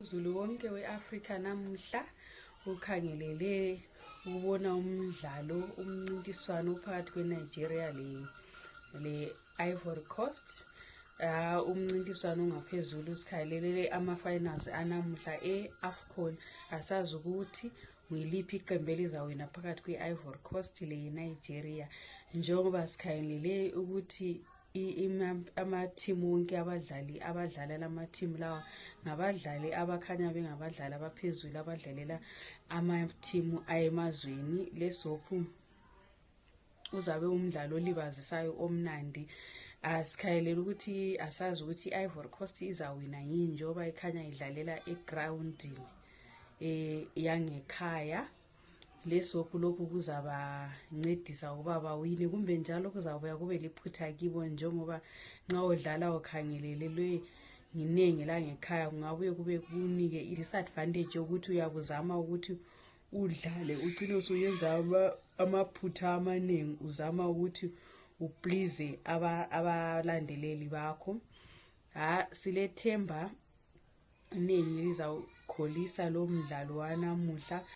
Zulu wonke we-Afrika namuhla ukhangelele ubona umdlalo umncintiswano phakathi kweNigeria le-Ivory Coast. Umncintiswano ungaphezulu sikhalelele ama-finals anamuhla e-AFCON. Asazi ukuthi ngiliphi iqembu elizawina phakathi kwe-Ivory Coast le-Nigeria, njengoba sikhalelele ukuthi ama-team wonke abadlala lama-team lawa ngabadlali abakhanya bengabadlali abaphezulu abadlalela ama-team ayemazweni. Lesophu uzabe umdlalo olibazisayo omnandi. Asikhayelela ukuthi asazi ukuthi i-Ivory Coast izawina yini njengoba ikhanya idlalela egroundini yangekhaya. Lesophu lokhu kuzaba ncedisa ukuba bawine, kumbe njalo kuzabuya kube liphutha kibo njengoba nxa udlala ukhangelelelwe nginengi la ngekhaya kungabuye kube kunike i-disadvantage yokuthi uyakuzama ukuthi udlale ugcine usuyenza amaphutha amaningi uzama ukuthi uplease abalandeleli bakho. Silethemba iningi lizawukholisa lo mdlalo wanamuhla.